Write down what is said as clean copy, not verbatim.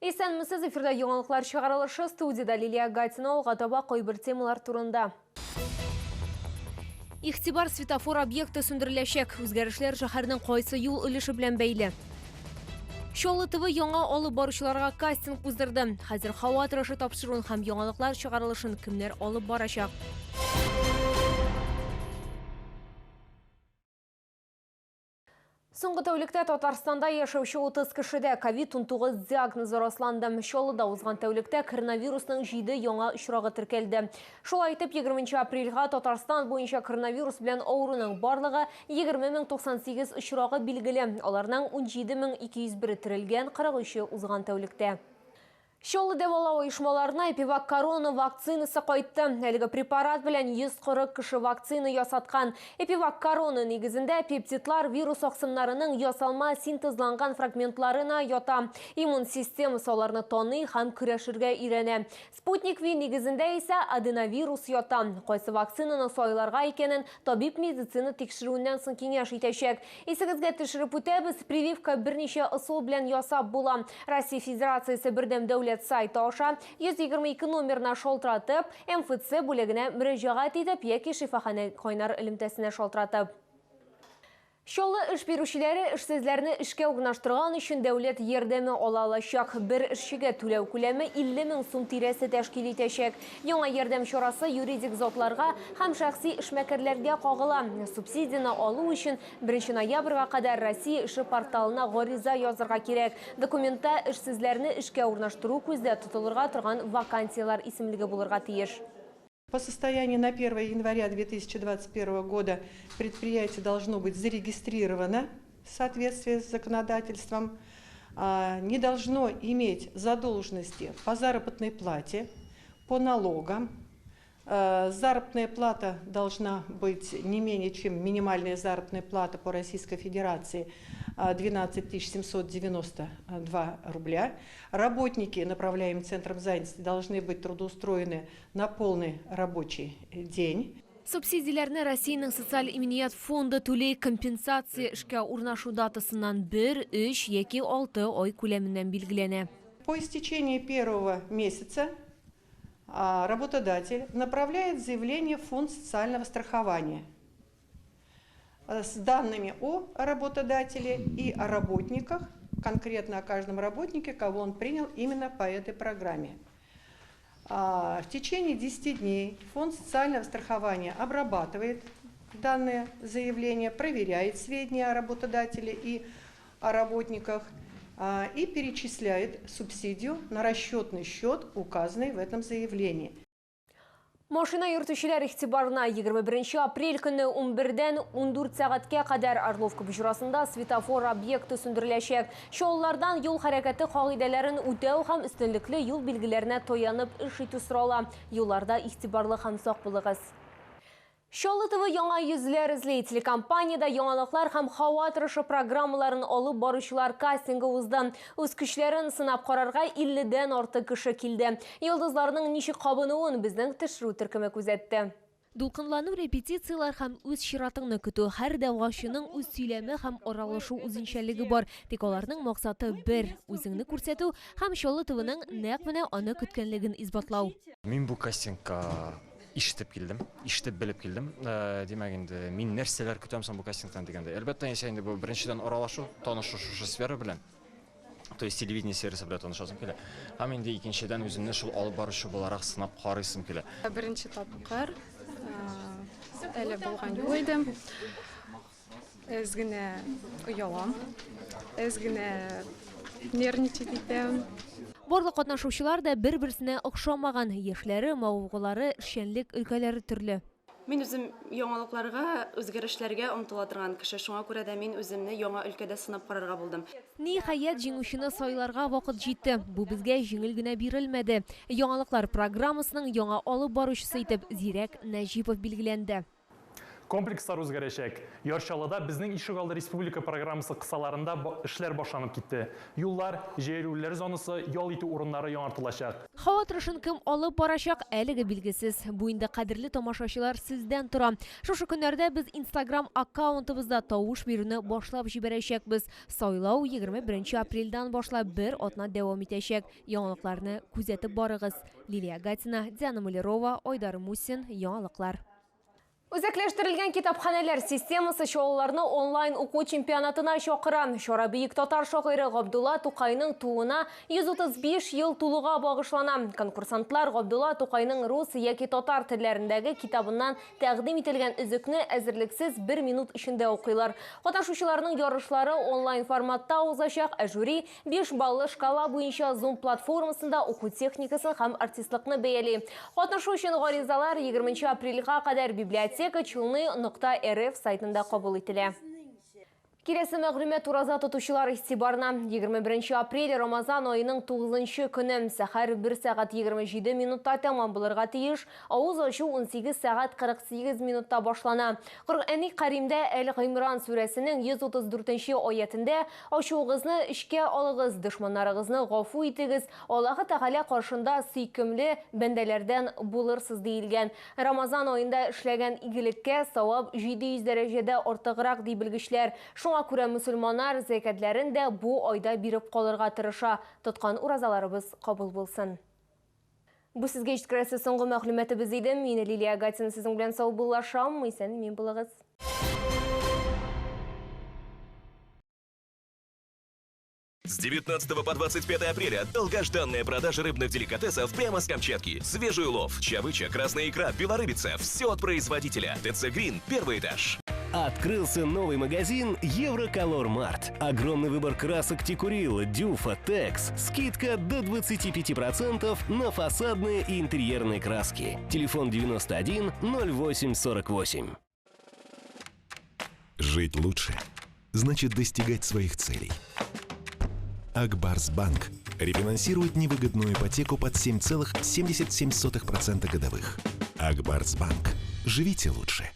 Исәнмесез, эфирда яңалыклар чыгарылышы, студиядә Лилия Гатина, алга таба кайбер темалар турында. Игътибар, светофор объекты сүндереләчәк. Үзгәрешләр шәһәрнең кайсы юл өлеше белән бәйле? Чаллы ТВ яңа алып баручыларга кастинг уздырды. Хәзер һава торышы тапшыруын һәм яңалыклар чыгарылышын кемнәр алып барачак? Соңгы тәүлектә Татарстанда яшәүче 30 кешедә ковид-19 диагнозы расланды. Чаллыда узган тәүлектә коронавирусның 7 яңа очрагы теркәлде. Шулай итеп, 20 апрельгә Татарстан буенча коронавирус белән авыруның барлыгы 20098 очрагы билгеле. Аларның 17201 терелгән, 43-е узган тәүлектә. Чаллы дәвалау оешмаларына Эпивак Корона вакцинасы кайтты. Әлеге препарат белән 140 кеше вакцина ясаткан. Эпивак Корона нигезендә пептидлар вирус аксымнарының ясалма синтезланган фрагментларына ята. Иммун системасы аларны таный һәм көрәшергә өйрәнә. Спутник Ви нигезендә исә аденовирус ята. Кайсы вакцинаны сайларга икәнен табиб медицина тикшерүеннән соң киңәш итәчәк. Исегезгә төшереп үтәбез, прививка берничә ысул белән ясап була. Россия Федерациясе бердәм дәүләт сайты аша 122 номерына шалтыратып, МФЦ бүлегенә мөрәҗәгать итеп яки шифаханә кайнар элемтәсенә шалтыратып. Чаллы эш бирүчеләре эшсезләрне эшкә урнаштырган өчен дәүләт ярдәме ала алачак. Бер эшчегә түләү күләме 50 мең сум тирәсе тәшкил итәчәк. Яңа ярдәм чарасы юридик затларга һәм шәхси эшмәкәрләргә кагыла. Субсидияне алу өчен 1 ноябрьгә кадәр Россия эше порталына гариза язырга кирәк. Документта эшсезләрне эшкә урнаштыру күздә тотылырга торган вакансияләр исемлеге булырга тиеш. По состоянию на 1 января 2021 года предприятие должно быть зарегистрировано в соответствии с законодательством, не должно иметь задолженности по заработной плате, по налогам. Заработная плата должна быть не менее чем минимальная заработная плата по Российской Федерации 12 792 рубля. Работники, направляемые Центром занятости, должны быть трудоустроены на полный рабочий день. Субсидияләрне Россиянең социаль иминият фонды түли, компенсация эшкә урнашу датасыннан 1, 3 яки 6 ай күләменнән билгеләнә. По истечении первого месяца работодатель направляет заявление в фонд социального страхования с данными о работодателе и о работниках, конкретно о каждом работнике, кого он принял именно по этой программе. В течение 10 дней фонд социального страхования обрабатывает данное заявление, проверяет сведения о работодателе и о работниках и перечисляет субсидию на расчетный счет, указанный в этом заявлении. Машина йөртүчеләр игътибарына 21 апрель көнне 11-дән 14 сәгатькә кадәр Орловка боҗрасында светофор объекты сүндереләчәк. Чаллылардан юл хәрәкәте кагыйдәләрен үтәү һәм өстенлекле юл билгеләренә таянып эш итү сорала. Юлларда игътибарлы һәм сак булыгыз. Чаллы ТВ яңа йөзләр эзли. Телекомпаниядә яңалыклар һәм һава торышы программаларын алып баручылар кастингы узды. Үз көчләрен сынап карарга 50-дән артык кеше килде. Йолдызларның ничек кабынуын безнең төшерү төркеме күзәтте. Дулкынлану, репетицияләр һәм үз чиратыңны көтү. Һәр дәгъвачының үз сөйләме һәм аралашу үзенчәлеге бар. Тик аларның максаты бер, үзеңне күрсәтү һәм Чаллы ТВның нәкъ менә аны көткәнлеген исбатлау. Мин бу кастингка ишетеп килдем, ишетеп белеп килдем. Димәк инде, мин нәрсәләр көтәм соң бу кастингтан дигәндә. Әлбәттә, инде инде бу беренчедән аралашу, танышу шушы сфера белән. То есть телевидение сферасы белән танышасым килә. Һәм инде икенчедән үземне шул алып баручы буларак сынап карыйсым килә. Беренче тапкыр әле булган юк иде. Әз генә оялам, әз генә нервничать итәм. Барлык катнашучылар да бер-берсенә охшамаган. Яшьләре, мавыгулары, эшчәнлек өлкәләре төрле. Мин үзем яңалыкларга, үзгәрешләргә омтыла торган кеше, шуңа күрә дә мин үземне яңа өлкәдә сынап карарга булдым. Ниһаять, җиңүчене сайларга вакыт җитте. Бу безгә җиңел генә бирелмәде. Яңалыклар программасының яңа алып баручысы итеп Зирәк Нәҗипов билгеләнде. Комплекслар үзгәрәчәк. Яр Чаллыда Безнең ишегалды республика программасы кысаларында эшләр башланып китте. Юллар, җәяүлеләр зонасы, ял итү урыннары яңартылачак. Һава торышын кем алып барачак, әлеге билгесез. Бу инде, кадерле тамашачылар, сездән тора. Шушы көннәрдә без Инстаграм аккаунтыбызда тавыш бирүне башлап җибәрәчәкбез. Сайлау 21 апрельдән башлап бер атна дәвам итәчәк. Яңалыкларны күзәтеп барыгыз. Лилия Гатина, Диана Малярова, Айдар Мусин, Яңалыклар. Үзәкләштерелгән китапханәләр системасы Чаллыларны онлайн уку чемпионатына чакыра. Чара бөек татар шагыйре Габдулла Тукайның тууына 135 ел тулуга багышлана. Конкурсантлар Габдулла Тукайның рус яки татар телләрендәге китабыннан тәкъдим ителгән өзекне әзерлексез бер минут эчендә укыйлар. Катнашучыларның ярышлары онлайн форматта узачак, ә жюри 5 баллы шкала буенча Zoom платформасында уку техникасын һәм артистлыкны бәяли. Катнашу өчен гаризалар 20 апрельгә кадәр библиотека челны.рф сайтында кабул ителә. Киләсе мәгълүмат ураза тотучылар игътибарына. 21 апрель, Рамазан аеның 9 көне. Сәхәр 1 сәгать 27 минутта тәмам булырга тиеш. Авыз ачу 18 сәгать 48 минутта башлана. Коръәни Кәримдә Әл-Гыймран сүрәсенең 134 аятендә ачуыгызны эчкә алыгыз, дошманнарыгызны гафу итегез, Аллаһы Тәгалә каршында сөйкемле бәндәләрдән булырсыз диелгән. Рамазан аенда эшләгән игелеккә савап 700 дәрәҗәдә артыграк ди белгечләр. Шуңа күрә мөселманнар зәкәтләрен дә бу айда биреп калырга тырыша. Тоткан уразаларыбыз кабул булсын. Бу сезгә җиткерәсе соңгы мәгълүматыбыз иде. Мин Лилия Гатина сезнең белән саубуллашам. Исән-имин булыгыз. С 19 по 25 апреля долгожданная продажа рыбных деликатесов прямо с Камчатки. Свежий улов, чавыча, красная икра, белорыбица. Все от производителя. ТЦ Грин, первый этаж. Открылся новый магазин Евроколор Март. Огромный выбор красок Тикурила, Дюфа, Текс. Скидка до 25% на фасадные и интерьерные краски. Телефон 91 08 48. Жить лучше значит достигать своих целей. Акбарс Банк рефинансирует невыгодную ипотеку под 7,77% годовых. Акбарс Банк. Живите лучше.